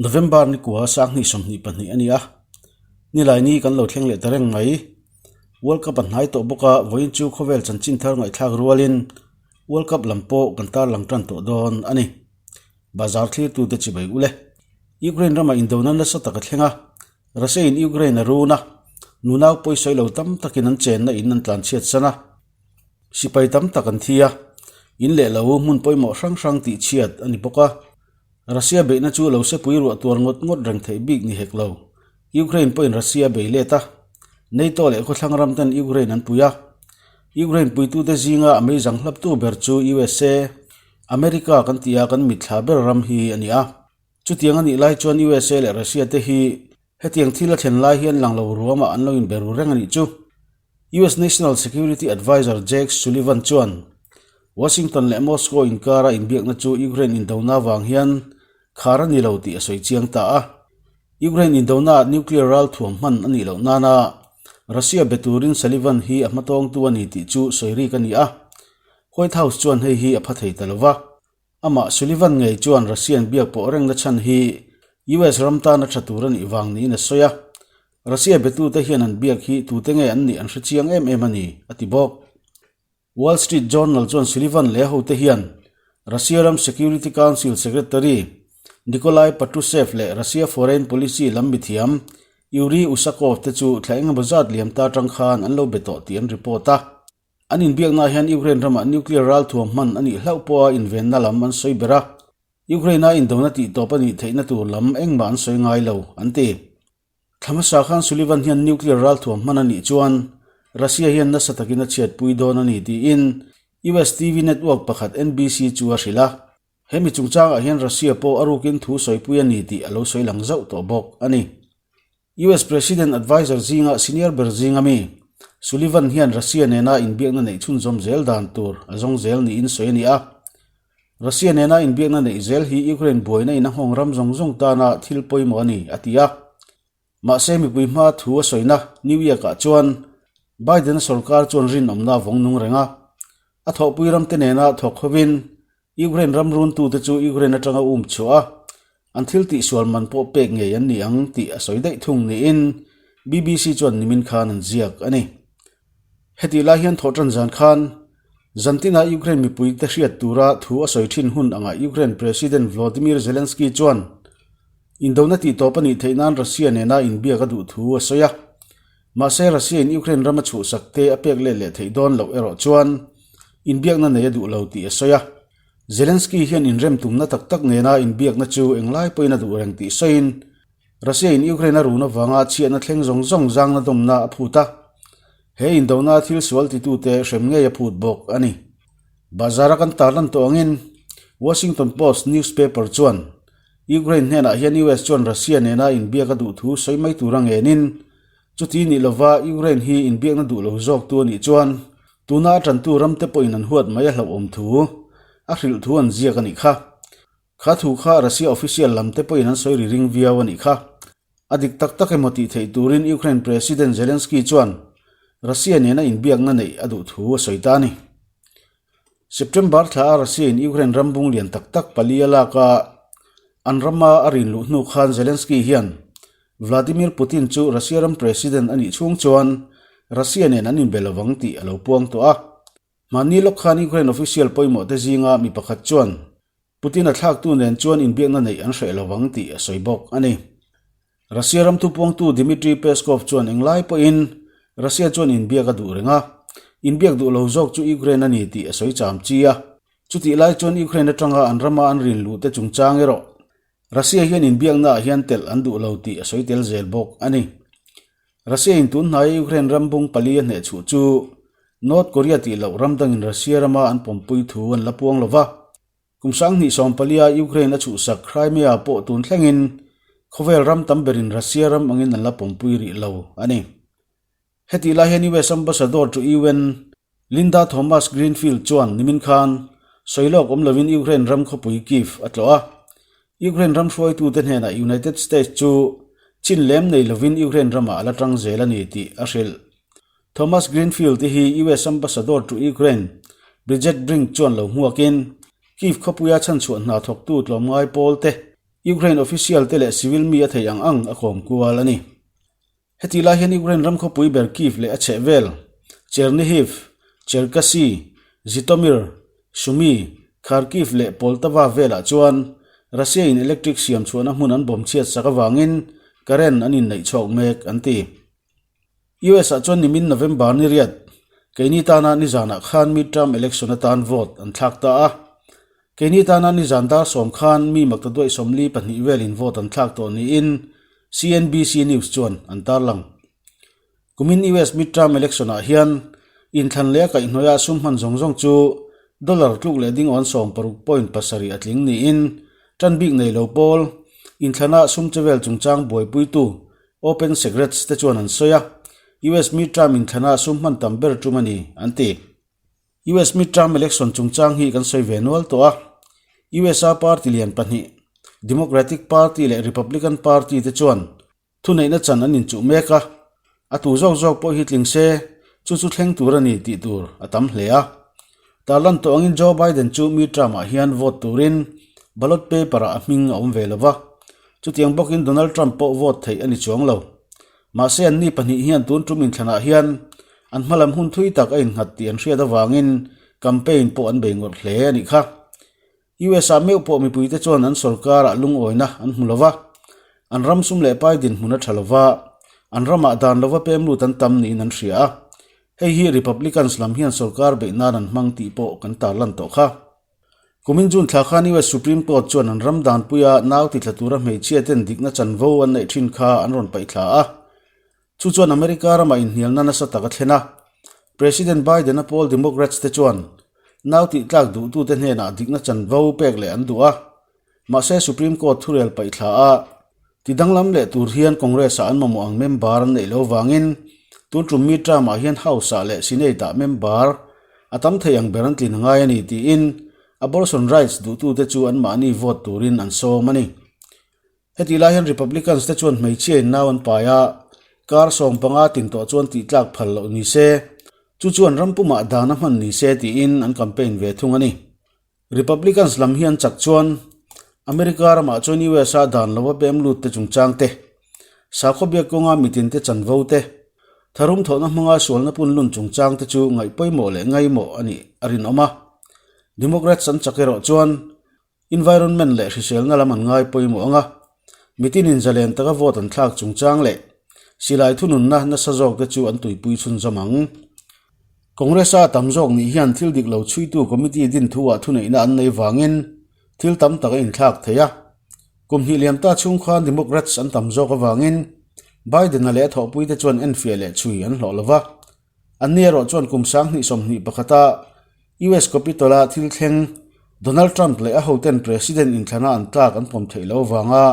November ni kua sanghnih 22 a ni a, nilai ni kan lo thleng leh ta reng mai. World Cup a hnai tawh bawk a, vawiin chu khawvel chanchin thar ngaihthlak rualin World Cup lam pawh kan tarlang tan tawh dawn a ni. Bazar thlirtute chibai ule. Ukraine ramah indona nasa tak a thleng a, Russia in Ukraine a run a, nunau pawisawi lo tam takin an chenna in an tlanchhiat san a, sipai tam tak an thi a, in leh lo hmun pawimawh hrang hrang tihchhiat a ni bawk a. Russia beihna chu lo sepui ruah tuar ngawt ngawt reng theih bik ni hek lo. Ukraine pawhin Russia bei let a, NATO leh khawthlang ram ten Ukraine an pui a. Ukraine puitute zinga a meizang hlaptu ber chu USA, America kan tih a kan mitthla ber ram hi a ni a. Chutiang a nih lai chuan USA leh Russia te hi hetiang thil a thlen lai hian lang lo ruamah an lo inbe ru reng a nih chu. US National Security Adviser Jake Sullivan chuan Washington leh Moscow inkara inbiakna chu Ukraine indona vang hian khar a ni lo tih a sawi chiang ta a. Ukraine indonaah nuclear ral thuam hman a nih loh nana Russia be turin Sullivan hi a hmatawngtu a ni tih chu sawi rik a ni a. White House chuan hei hi a pha thei ta lo va. Amah Sullivan ngei chuan Russian biak pawh rengna chhan hi US ram tana tha tur a nih vang niin a sawi a. Russia betute hian an biak hi tute nge an nih an hre chiang em em a ni, a ti bawk. Wall Street Journal chuan Sullivan leh hote hian Russia ram Security Council Secretary Nikolai Patrushev leh Russia Foreign Policy lam mithiam Yuri Ushakov te chu thla engemaw zat liam ta atang khan an lo be tawh tih an report a. An inbiaknaah hian Ukraine ramah nuclear ralthuam hman a nih hlauh pawha invenna lam an sawi ber a, Ukraine-a indona tihtawp a nih theihna tur lam engmah an sawi ngai lo, an ti. Thla hmasa khan Sullivan hian nuclear ralthuam hman a nih chuan Russia hian nasa takin a chhiatpui dawn a ni tiin US TV network pakhat NBC chu a hrilh a. Hemi chungchangah hian Russia pawh a rukin thu sawipui a ni tih a lo sawi lang zauh tawh bawk a ni. US President Adviser zinga senior ber zinga mi, Sullivan hian Russia nena inbiakna neih chhunzawm zel dan tur a zawng zel niin sawi a ni a. Russia nena inbiakna neih zel hi Ukraine buaina in a nghawng ram zawng zawng tana thil pawimawh a ni, a ti a. Mahse mipui hma thu a sawina New York-ah chuan Biden-a sorkar chuan rinawmna a vawng nung reng a. A thawhpui ramte nena thawk hovin Ukraine ram runtute chu Ukraine atanga um chhuah a, an thil tihsual man pawh pek ngei an ni ang tih a sawi daih thung niin BBC chuan nimin khan an ziak a ni. Hetih lai hian thawhtan zan khan zantina Ukraine mipuite hriat tura thu a sawi thin hun angah Ukraine President Volodymyr Zelensky chuan indona tihtawp a nih theih nan Russia nena inbiak a duh thu a sawi a. Mahse Russia in Ukraine rama chhuhsak te a pek let leh theih dawn loh erawh chuan inbiakna nei a duh lo tih a sawi a. Zelensky hian inrem tumna tak tak nena inbiakna chu englai pawhin a duh reng tih sawiin Russia in Ukraine a run avanga chhiatna thleng zawng zawng zangna dawmna a phut a. He indona thil sual titute hrem ngei a phut bawk a ni. Bazar-a kan tarlan tawh angin Washington Post newspaper chuan Ukraine hnenah hian US chuan Russia nena inbiak a duh thu sawi mai tura ngenin, chuti nih lova Ukraine hi inbiakna duh lo zawktu a nih chuan tuna a tantu ramte pawhin an huat mai a hlauhawm thu a hrilh thu an ziak a nih kha. Kha thu kha Russia official lamte pawhin an sawi ri ring viau a nih kha. A dik tak tak emaw tih theih turin Ukraine President Zelensky chuan Russia nena inbiakna neih a duh thu a sawi ta a ni. September thla a Russia in Ukraine ram bung lian tak tak pali a lak a, an rama a rin luh hnu khan Zelensky hian Vladimir Putin chu Russia ram president a nih chhung chuan Russia nen an inbe lovang tih a lo puang tawh a. Mahni lawk khan Ukraine official pawimawh te zinga mi pakhat chuan Putin a thlaktu nen chuan inbiakna neih an hreh lovang tih a sawi bawk a ni. Russia ram thupuangtu Dmitry Peskov chuan englai pawhin Russia chuan inbiak a duh reng a, inbiak duh lo zawk chu Ukraine a ni tih a sawi cham chi a. Chutih lai chuan Ukraine atanga an rama an rin luh te chungchang erawh Russia hian inbiaknaah hian telh an duh lo tih a sawi tel zel bawk a ni. Russia in tun hnaia Ukraine ram bung pali a hnehchhuh chu North Korea tih loh ram dangin Russia rama an pawmpui thu an la puang lo va. Kum 2014-a Ukraine a chhuhsak Crimea pawh tun thlengin khawvel ram tam berin Russia ram angin an la pawmpui rih lo a ni. Hetih lai hian US Ambassador to UN Linda Thomas-Greenfield chuan nimin khan sawi lawk awm lovin Ukraine ram khawpui Kyiv a tlawh a. Ukraine ram hruaitute hnenah United States chu chin lem nei lovin Ukraine ramah a la tang zel a ni tih a hrilh. Thomas Greenfield te hi US Ambassador to Ukraine Bridget Brink chuan lo hmuakin Kyiv khawpuia chhanchhuah hna thawktu tlawmngai pawl te Ukraine official te leh civil mi a theih ang ang a kawm kual a ni. Hetih lai hian Ukraine ram khawpui ber Kyiv leh a chhehvel, Chernihiv, Cherkasy, Zhytomyr, Sumy, Kharkiv leh Poltava velah chuan Russia in electric siam chhuahna hmun an bawm chhiat sak avangin current an inneih chhawk mek an ti. US ah chuan nimin November ni riat, keini tana nizanah khan midterm election atan vote an thlak ta a. Keini tana nizan dar sawm khan mi maktaduaih 42 velin vote an thlak tawh niin CNBC News chuan an tarlang. Kumin US midterm election ah hian inthlan leh a kaihhnawih a sum hman zawng zawng chu dollar tluk leh dingawn 16.7 a tling niin tan bik nei lo pawl inthlana sum chevel chungchang buaipuitu Open Secrets te chuan an sawi a, US midterm inthlana sum hman tam ber tum a ni, an ti. US midterm election chungchang hi kan sawi ve nual tawh a, USA party lian pahnih, Democratic Party leh Republican Party te chuan thuneihna chan an inchuh mek a, a tu zawk zawk pawh hi tling se, chu chu thleng tur a ni tih tur a tam hle a. Tarlan tawh angin Joe Biden chu midterm ah hian vote turin ballot paper ah a hming a awm ve lo va, chutiang bawkin Donald Trump pawh vote theih a ni chuang lo. Mahse anni pahnih hian tun tum inthlanah hian an hmalam hun thui tak a innghat tih an hriat avangin campaign pawh an bei ngawrh hle a nih kha. US ah meuh pawh mipuite chuan an sorkarah lungawina an hmu lo va, an ram sum leh pai dinhmun a tha lo va, an ramah dan lova pem lut an tam niin an hria a. Hei hi Republicans lam hian sorkar beih nan an hmang tih pawh kan tarlan tawh kha. Kumin June thla khan US Supreme Court chuan an ram danpuia nau titla tura hmeichhia ten dikna chanvo an neih thin kha an rawn paih thla a. Chu chuan America ramah inhnialna nasa tak a thlen a. President Biden-a pawl Democrats te chuan nau tih tlak duhtute hnenah dikna chanvo pek leh an duh a. Mahse Supreme Court thurel paih thla a ti danglam leh tur hian Congress-ah an mamawh ang member an neih loh vangin tun tum midterm-ah hian House-ah leh Senate-ah member a tam thei ang ber an tlin a ngai a ni tiin abortion rights duhtute chu anmahni vote turin an sawm a ni. Hetih lai hian Republicans te chuan hmeichhia in nau an pai a, kar 15 tin tawh chuan tih tlak phal loh ni se, chu chuan ram pumah dan a hman ni se tiin an campaign ve thung a ni. Republicans lam hian chak chuan America ramah chuan US a dan lova pem lut te chungchang te, sakhaw biak kawnga mitin te chanvo te, tharum thawhna hmanga sualna punlun chungchang te chu ngaih pawimawh leh ngaimawh a nih a rinawm a. Democrats an chak erawh chuan Environment leh hriselna lam an ngai pawimawh ang a, mitin inzalen taka vote an thlak chungchang leh silai thununna nasa zawk te chu an tuipui chhunzawm ang. Congress-a a tam zawk nih hian thil dik lo chhuitu committee din thuah thuneihna an nei vangin thil tam tak a inthlak thei a. Kum hnih liam ta chhung khan Democrats an tam zawk avangin Biden-a leh a thawhpuite chuan enfiah leh chhui an hlawh lo va. Anni erawh chuan kum 2021-a US Capitol-a thil thleng Donald Trump leh a hoten President inthlana an tlak an pawm theih loh avanga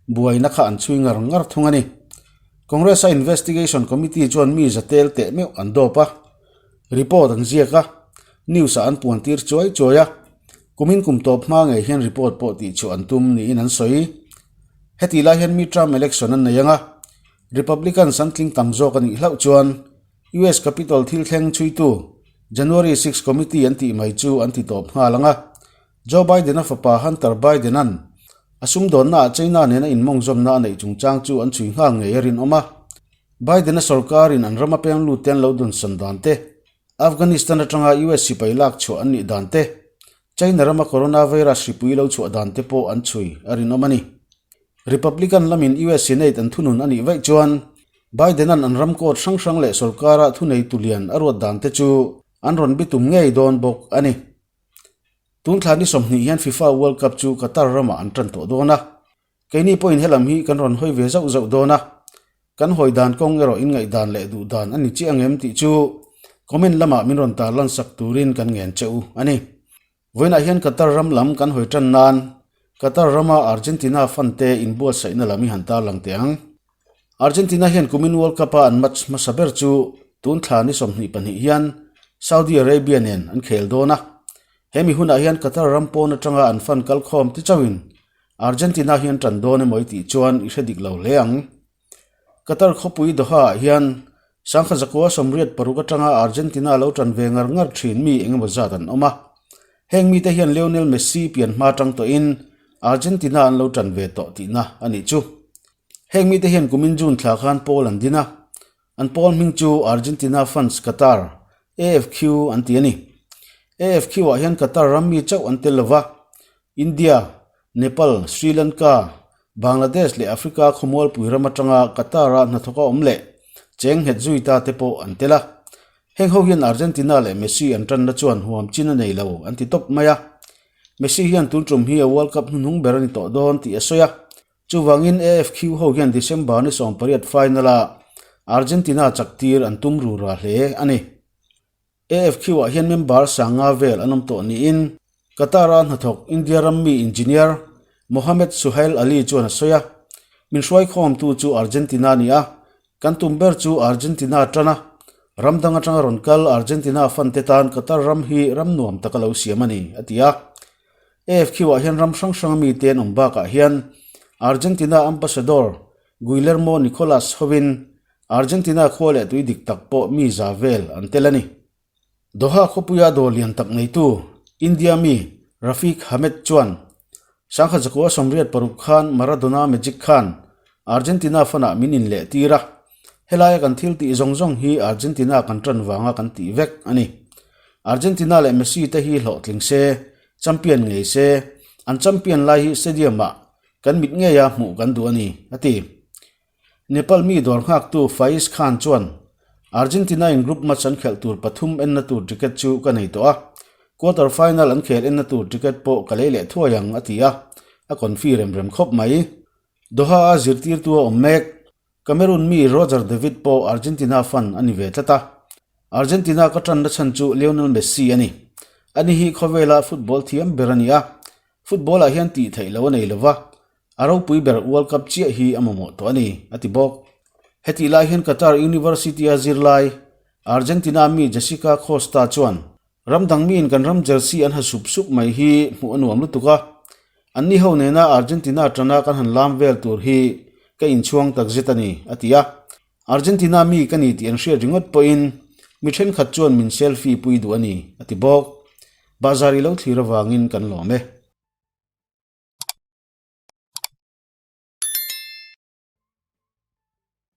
buaina kha an chhui ngar ngar thung a ni. Congress-a Investigation Committee chuan mi za tel teh meuh an dawp a, report an ziak a, news-ah an puan tir chuai chuai a, kumin kum tawp hma ngei hian report pawh tihchhuah an tum niin an sawi. Hetih lai hian midterm election an nei ang a, Republicans an tling tam zawk a nih hlauh chuan US Capitol thil thleng chhuitu January 6 Committee an tih mai chu an ti tawp nghal ang a. Joe Biden-a fapa Hunter Biden-a'n a sumdawnnaah China nena inmawngzawmna a neih chungchang chu an chhui nghal ngei a rinawm a. Biden-a sorkarin an rama peng lut te an lo dunsan dan te, Afghanistan atanga US sipai lak chhuah an nih dan te, China rama coronavirus hripui lo chhuah dan te pawh an chhui a rinawm a ni. Republican lamin US Senate an thunun a nih vaih chuan Biden-a'n an ram court hrang hrang leh sorkara thuneitu lian a ruat dan te chu an rawn bitum ngei dawn bawk a ni. Tun thla ni 20 hian FIFA World Cup chu Qatar ramah an tan tawh dawn a. Keini pawhin helam hi kan rawn hawi ve zauh zauh dawn a. Kan hawi dan kawng erawh inngaih dan leh duh dan a ni chiah ang em tih chu comment lamah min rawn tarlan sak turin kan ngen che u a ni. Vawiinah hian Qatar ram lam kan hawi tan nan Qatar rama Argentina fan te inbuatsaihna lam i han tarlang teh ang. Argentina hian kumin World Cup-a an match hmasa ber chu tun thla ni 22 hian Saudi Arabia nen an khel dawn a. He mi hunah hian Qatar ram pawn atanga an fan kalkhawm ti chauhin Argentina hian tan dawn emaw i tih chuan i hre dik lo hle ang. Qatar khawpui Doha-ah hian Sangha zakua 86 atanga Argentina lo tan ve ngar ngar thin mi engemaw zat an awm a. Heng mite hian Lionel Messi pian hma tang tawhin. Argentina an lo tan ve tawh tihna a nih chu. Heng mite hian kumin June thla khan pawl an din a, an pawl hming chu Argentina Fans Qatar, AFQ, an ti a ni. AFQ-ah hian Qatar ram mi chauh an tel lo va, India, Nepal, Sri Lanka, Bangladesh leh Africa khawmualpui ram atanga Qatar-a hnathawka awm leh cheng nghet zui ta te pawh an tel a. Heng ho hian Argentina leh Messi an tanna chuan huam chin a nei lo an ti tawp mai a. Messi hian tun tum hi a World Cup hnuhnung ber a ni tawh dawn tih a sawi a. Chuvangin AFQ ho hian December ni 18 final-a Argentina chak tir an tum rura hle a ni. AFQ-ah hian member sanga vel an awm tawh niin Qatar-a hnathawk India ram mi engineer Mohammed Suhail Ali chuan a sawi a, Min hruaikhawmtu chu Argentina a ni a, kan tum ber chu Argentina tan a, ram dang atanga rawn kal Argentina fan te tan Qatar ram hi ram nuam tak a lo siam a ni, a ti a. AFQ-ah hian ram hrang hranga mite an awm bakah hian Argentina ambassador Guillermo Nicolas hovin Argentina khua leh tui dik tak pawh mi za vel an tel a ni. Doha khawpuia dawr lian tak neitu India mi Rafiq Hamed chuan Sangha zakua 86 khan Maradona Magic khan Argentina fanah min inleh tir a, helaia kan thil tih zawng zawng hi Argentina kan tan vanga kan tih vek a ni. Argentina leh Messi te hi hlawhtling se, champion ngei se, an champion lai hi stadium-ah kan mit ngeia hmuh kan duh a ni, a ti. Nepal mi dawr nghaktu Faiz Khan chuan, Argentina in group match an khelh tur pathum enna tur ticket chu ka nei tawh a, quarter final an khel enna tur ticket pawh ka lei leh thuai ang, a ti a, a confi rem rem khawp mai. Doha-a zirtirtu a awm mek. Cameroon mi Roger David pawh Argentina fan a ni ve tlat a. Argentina ka tanna chhan chu Lionel Messi a ni. Ani hi khawvela football thiam ber a ni a, football-ah hian tih theih loh a nei lo va, A ropui ber World Cup chiah hi a mamawh tawh a ni, a ti bawk. Hetih lai hian Qatar University-a zirlai, Argentina mi Jessica Costa chuan, Ram dang miin kan ram jersey an ha sup sup mai hi hmuh a nuam lutuk a. Anni ho nena Argentina tana kan han lam vel tur hi ka inchhuang takzet a ni, a ti a. Argentina mi ka ni tih an hriat ringawt pawhin mi thenkhat chuan min selfie pui duh a ni, a ti bawk. Bahzar i lo thlir avangin kan lawm e.